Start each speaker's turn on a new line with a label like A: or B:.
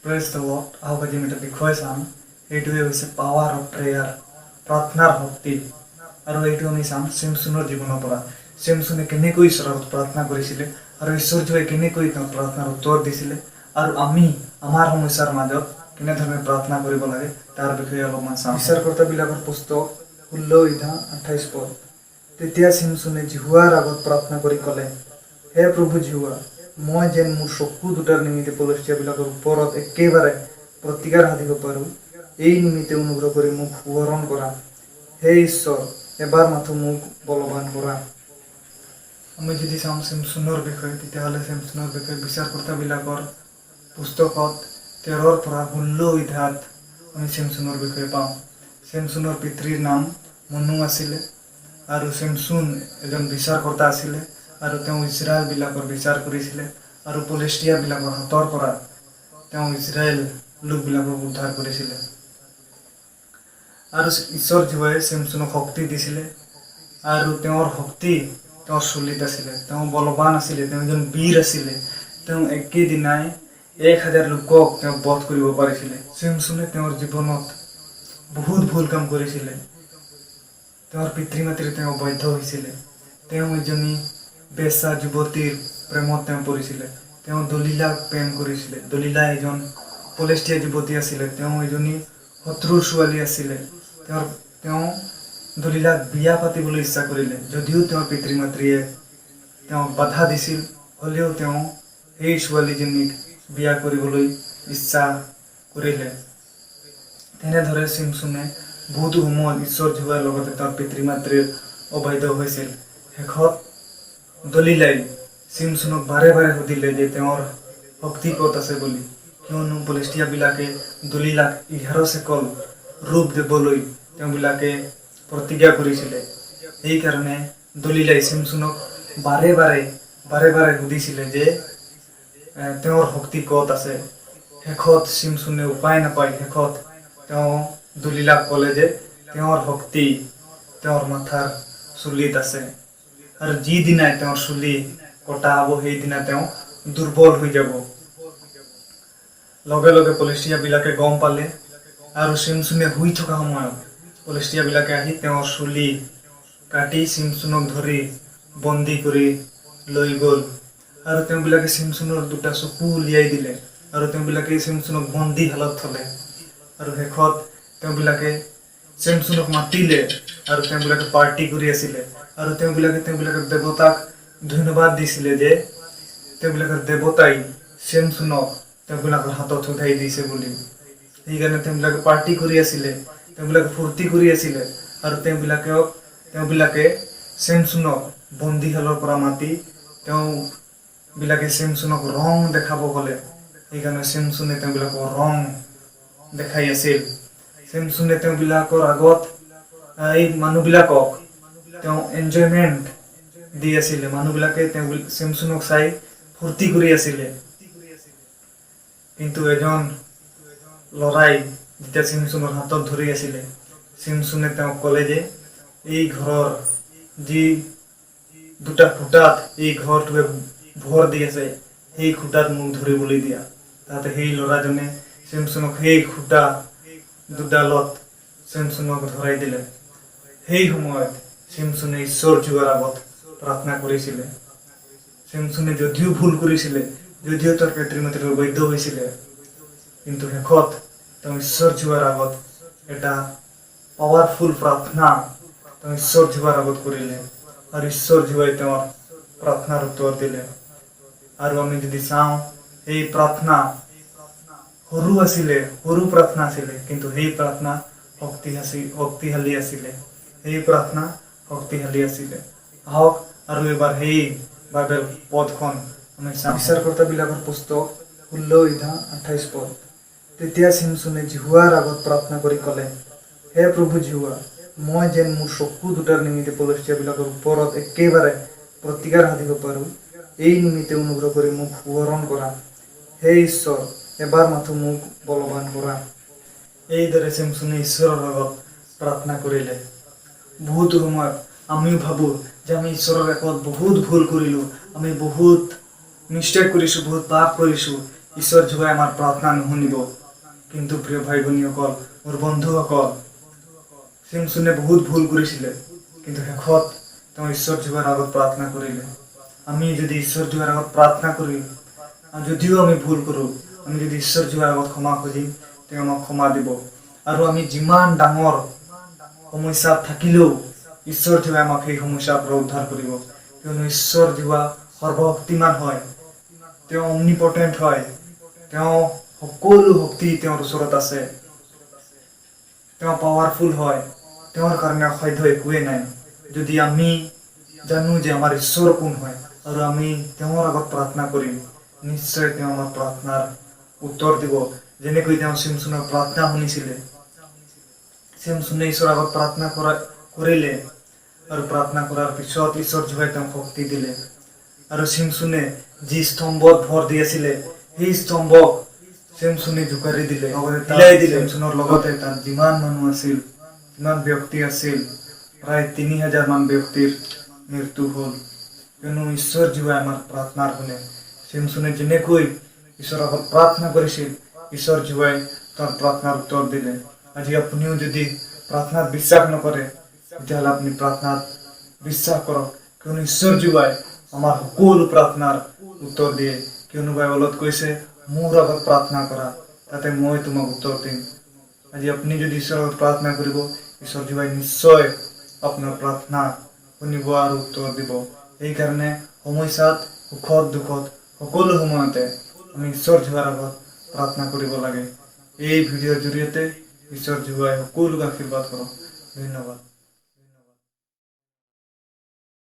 A: Praise the Lord. আহক, আজি আমি এটা বিষয় চাম। সেইটোৱে হৈছে পাৱাৰ অফ প্ৰেয়াৰ, প্ৰাৰ্থনাৰ শক্তি। আৰু এইটো আমি চাম চিমচুনৰ জীৱনৰ পৰা। চিমচুনে কেনেকৈ ঈশ্বৰৰ আগত প্ৰাৰ্থনা কৰিছিলে আৰু ঈশ্বৰ যিহোৱাই কেনেকৈ তেওঁক প্ৰাৰ্থনাৰ উত্তৰ দিছিলে আৰু আমি আমাৰ সমস্যাৰ মাজত কেনেধৰণে প্ৰাৰ্থনা কৰিব লাগে, তাৰ বিষয়ে অলপমান চাম। বিচাৰকৰ্তাবিলাকৰ পুস্তক 16 অধ্যায় 28 পদ। তেতিয়া চিমচুনে যিহোৱাৰ আগত প্ৰাৰ্থনা কৰি ক'লে, হে প্ৰভু যিহোৱা, মই যেন মোৰ চকু দুটাৰ নিমিত্তে পলষ্টীয়াবিলাকৰ ওপৰত একেবাৰে প্ৰতিকাৰ সাধিব পাৰোঁ, এই নিমিত্তে অনুগ্ৰহ কৰি মোক সোঁৱৰণ কৰা। হে ঈশ্বৰ, এবাৰ মাথো মোক বলৱান কৰা। আমি যদি চাওঁ চিমচুনৰ বিষয়ে, তেতিয়াহ'লে চিমচুনৰ বিষয়ে বিচাৰকৰ্তাবিলাকৰ পুস্তকত 13ৰ পৰা 16 অধ্যায়ত আমি চিমচুনৰ বিষয়ে পাওঁ। চিমচুনৰ পিতৃৰ নাম মনু আছিলে আৰু চিমচুন এজন বিচাৰকৰ্তা আছিলে আৰু তেওঁ ইজৰাইলবিলাকৰ বিচাৰ কৰিছিলে আৰু পলেষ্টিয়াবিলাকৰ হাতৰ পৰা তেওঁ ইজৰাইল লোকবিলাকক উদ্ধাৰ কৰিছিলে। আৰু ঈশ্বৰ যিহোৱাই চিমচুনক শক্তি দিছিলে আৰু তেওঁৰ শক্তি তেওঁৰ চুলিত আছিলে। তেওঁ বলৱান আছিলে, তেওঁ এজন বীৰ আছিলে। তেওঁ একেদিনাই 1000 লোকক তেওঁ বধ কৰিব পাৰিছিলে। চিমচুনে তেওঁৰ জীৱনত বহুত ভুল কাম কৰিছিলে। তেওঁৰ পিতৃ মাতৃ তেওঁ অবাধ্য হৈছিলে। তেওঁ এজনী বেশ্যা যুৱতীৰ প্ৰেমত তেওঁ পৰিছিলে। তেওঁ দলিলাক প্ৰেম কৰিছিলে। দলিলা এজন পলেষ্টীয়া যুৱতী আছিলে। তেওঁ এজনী শত্ৰুৰ ছোৱালী আছিলে। তেওঁ দলিলাক বিয়া পাতিবলৈ ইচ্ছা কৰিলে। যদিও তেওঁৰ পিতৃ মাতৃয়ে তেওঁক বাধা দিছিল, হ'লেও তেওঁ সেই ছোৱালীজনীক বিয়া কৰিবলৈ ইচ্ছা কৰিলে। তেনেদৰে চিমচুনে বহুতো সময়ত ঈশ্বৰ যিহোৱাৰ লগতে তেওঁৰ পিতৃ মাতৃৰ অবাধ্য হৈছিল। শেষত দলিলাই চিমচুনক বাৰে বাৰে সুধিলে যে তেওঁৰ শক্তি ক'ত আছে বুলি, কিয়নো পলেষ্টীয়াবিলাকে দলিলাক 11 চেকল ৰূপ দিবলৈ তেওঁবিলাকে প্ৰতিজ্ঞা কৰিছিলে। সেইকাৰণে দলিলাই চিমচুনক বাৰে বাৰে বাৰে বাৰে সুধিছিলে যে তেওঁৰ শক্তি ক'ত আছে। শেষত চিমচুনে উপায় নাপায় শেষত তেওঁ দলিলাক ক'লে যে তেওঁৰ শক্তি তেওঁৰ মাথাৰ চুলিত আছে আৰু যিদিনাই তেওঁৰ চুলি কটা হ'ব, সেইদিনা তেওঁ দুৰ্বল হৈ যাব। লগে লগে পলেষ্টীয়াবিলাকে গম পালে আৰু চিমচুনে শুই থকা সময়ত পলেষ্টীয়াবিলাকে আহি তেওঁৰ চুলি কাটি চিমচুনক ধৰি বন্দী কৰি লৈ গ'ল আৰু তেওঁবিলাকে চিমচুনৰ দুটা চকু উলিয়াই দিলে আৰু তেওঁবিলাকে চিমচুনক বন্দীশালত থ'লে। আৰু শেষত তেওঁবিলাকে চিমচুনক মাতিলে আৰু তেওঁবিলাকে পাৰ্টি কৰি আছিলে আৰু তেওঁবিলাকে তেওঁবিলাকৰ দেৱতাক ধন্যবাদ দিছিলে যে তেওঁবিলাকৰ দেৱতাই চিমচুনক তেওঁবিলাকৰ হাতত শোধাই দিছে বুলি। সেইকাৰণে তেওঁবিলাকে পাৰ্টি কৰি আছিলে, তেওঁবিলাকে ফূৰ্তি কৰি আছিলে আৰু তেওঁবিলাকে চেমচুনক বন্দীশালৰ পৰা মাতি তেওঁবিলাকে চেমচুনক ৰং দেখাব ক'লে। সেইকাৰণে চেমচুনে তেওঁবিলাকক ৰং দেখাই আছিল। চেমচুনে তেওঁবিলাকৰ আগত এই মানুহবিলাকক তেওঁ এনজয়মেণ্ট দি আছিলে। মানুহবিলাকে তেওঁ চেমচুনক চাই ফূৰ্তি কৰি আছিলে। কিন্তু এজন ল'ৰাই যেতিয়া চিমচুনৰ হাতত ধৰি আছিলে, চিমচুনে তেওঁক ক'লে যে এই ঘৰৰ যি দুটা খুঁটাত এই ঘৰটোৱে ভৰ দি আছে, সেই খুঁটাত মোক ধৰিবলৈ দিয়া। তাতে সেই ল'ৰাজনে চিমচুনক সেই খুঁটা দুডালত চিমচুনক ধৰাই দিলে। সেই সময়ত চিমচুনে ঈশ্বৰ যিহোৱাৰ আগত প্ৰাৰ্থনা কৰিছিলে। চিমচুনে যদিও ভুল কৰিছিলে, যদিও তাৰ পিতৃ মাতৃৰ অবাধ্য হৈছিলে, কিন্তু শেষত তেওঁ ঈশ্বৰ যিহোৱাৰ আগত এটা পাৱাৰফুল প্ৰাৰ্থনা তেওঁ ঈশ্বৰ যিহোৱাৰ আগত কৰিলে আৰু ঈশ্বৰ যিহোৱাই তেওঁৰ প্ৰাৰ্থনাৰ উত্তৰ দিলে। আৰু আমি যদি চাওঁ, সেই প্ৰাৰ্থনা সৰু আছিলে, সৰু প্ৰাৰ্থনা আছিলে, কিন্তু সেই প্ৰাৰ্থনা শক্তিশালী আছিলে। সেই প্ৰাৰ্থনা শক্তিশালী আছিলে। আহক, আৰু এবাৰ সেই বাইবেল পদখন আমি চাওঁ। বিচাৰকৰ্তাবিলাকৰ পুস্তক 16 অধ্যায় 28 পদ। তেতিয়া চিমচুনে যিহোৱাৰ আগত প্ৰাৰ্থনা কৰি ক'লে, হে প্ৰভু যিহোৱা, মই যেন মোৰ চকু দুটাৰ নিমিত্তে পলষ্টীয়াবিলাকৰ ওপৰত একেবাৰে প্ৰতিকাৰ সাধিব পাৰোঁ, এই নিমিত্তে অনুগ্ৰহ কৰি মোক সোঁৱৰণ কৰা। হে ঈশ্বৰ, এবাৰ মাথো মোক বলৱান কৰা। এইদৰে চিমচুনে ঈশ্বৰৰ আগত প্ৰাৰ্থনা কৰিলে। বহুতো সময়ত আমিও ভাবোঁ যে আমি ঈশ্বৰৰ আগত বহুত ভুল কৰিলোঁ, আমি বহুত মিষ্টেক কৰিছোঁ, বহুত পাপ কৰিছোঁ। ঈশ্বৰ যিহোৱাই আমাৰ প্ৰাৰ্থনা নুশুনিব। কিন্তু প্ৰিয় ভাই ভনীসকল, মোৰ বন্ধুসকল, চিমচোনে বহুত ভুল কৰিছিলে, কিন্তু শেষত তেওঁ ঈশ্বৰ যিহোৱাৰ আগত প্ৰাৰ্থনা কৰিলে। আমি যদি ঈশ্বৰ যিহোৱাৰ আগত প্ৰাৰ্থনা কৰিম, যদিও আমি ভুল কৰোঁ, আমি যদি ঈশ্বৰ যিহোৱাৰ আগত ক্ষমা খুজিম, তেওঁ আমাক ক্ষমা দিব। আৰু আমি যিমান ডাঙৰ সমস্যাত থাকিলেও ঈশ্বৰ যিহোৱাই আমাক সেই সমস্যাৰ পৰা উদ্ধাৰ কৰিব, কিয়নো ঈশ্বৰ যিহোৱা সৰ্বশক্তিমান হয়, তেওঁ অমনিপটেণ্ট হয়, তেওঁ সকলো শক্তি তেওঁৰ ওচৰত আছে, তেওঁ পাৱাৰফুল হয়, তেওঁৰ কাৰণে অসাধ্য একোৱেই নাই। যদি আমি জানো যে আমাৰ ঈশ্বৰ কোন হয় আৰু আমি তেওঁৰ আগত প্ৰাৰ্থনা কৰিম, নিশ্চয় তেওঁ আমাৰ প্ৰাৰ্থনাৰ উত্তৰ দিব, যেনেকৈ তেওঁ চিমচোনৰ প্ৰাৰ্থনা শুনিছিলে। চিমচোনে ঈশ্বৰৰ আগত প্ৰাৰ্থনা কৰিলে আৰু প্ৰাৰ্থনা কৰাৰ পিছত ঈশ্বৰ যিহোৱাই তেওঁক শক্তি দিলে। আৰু চিমচোনে যি স্তম্ভত ভৰ দি আছিলে, সেই স্তম্ভক চিমচোনে জোকাৰি দিলে, হিলাই দিলে। চিমচোনৰ লগতে তাত যিমান মানুহ আছিল, যিমান ব্যক্তি আছিল, প্ৰায় 3000 মান ব্যক্তিৰ মৃত্যু হ'ল, কিয়নো ঈশ্বৰ যিহোৱাই আমাৰ প্ৰাৰ্থনাৰ শুনে। চিমচোনে যেনেকৈ ঈশ্বৰৰ আগত প্ৰাৰ্থনা কৰিছিল, ঈশ্বৰ যিহোৱাই তাৰ প্ৰাৰ্থনাৰ উত্তৰ দিলে। আজি আপুনিও যদি প্ৰাৰ্থনাত বিশ্বাস নকৰে, তেতিয়াহ'লে আপুনি প্ৰাৰ্থনাত বিশ্বাস কৰক, কিয়নো ঈশ্বৰ যিহোৱাই আমাৰ সকলো প্ৰাৰ্থনাৰ উত্তৰ দিয়ে। কিয়নো বাইবলত কৈছে, মোৰ আগত প্ৰাৰ্থনা কৰা, তাতে মই তোমাক উত্তৰ দিম। আজি আপুনি যদি ঈশ্বৰৰ আগত প্ৰাৰ্থনা কৰিব, ঈশ্বৰ যিহোৱাই নিশ্চয় আপোনাৰ প্ৰাৰ্থনা শুনিব আৰু উত্তৰ দিব। সেইকাৰণে সমস্যাত, সুখত দুখত, সকলো সময়তে আমি ঈশ্বৰ যিহোৱাৰ আগত প্ৰাৰ্থনা কৰিব লাগে। এই ভিডিঅ'ৰ জৰিয়তে ঈশ্বৰ যিহোৱাই সকলোকে আশীৰ্বাদ কৰক। ধন্যবাদ।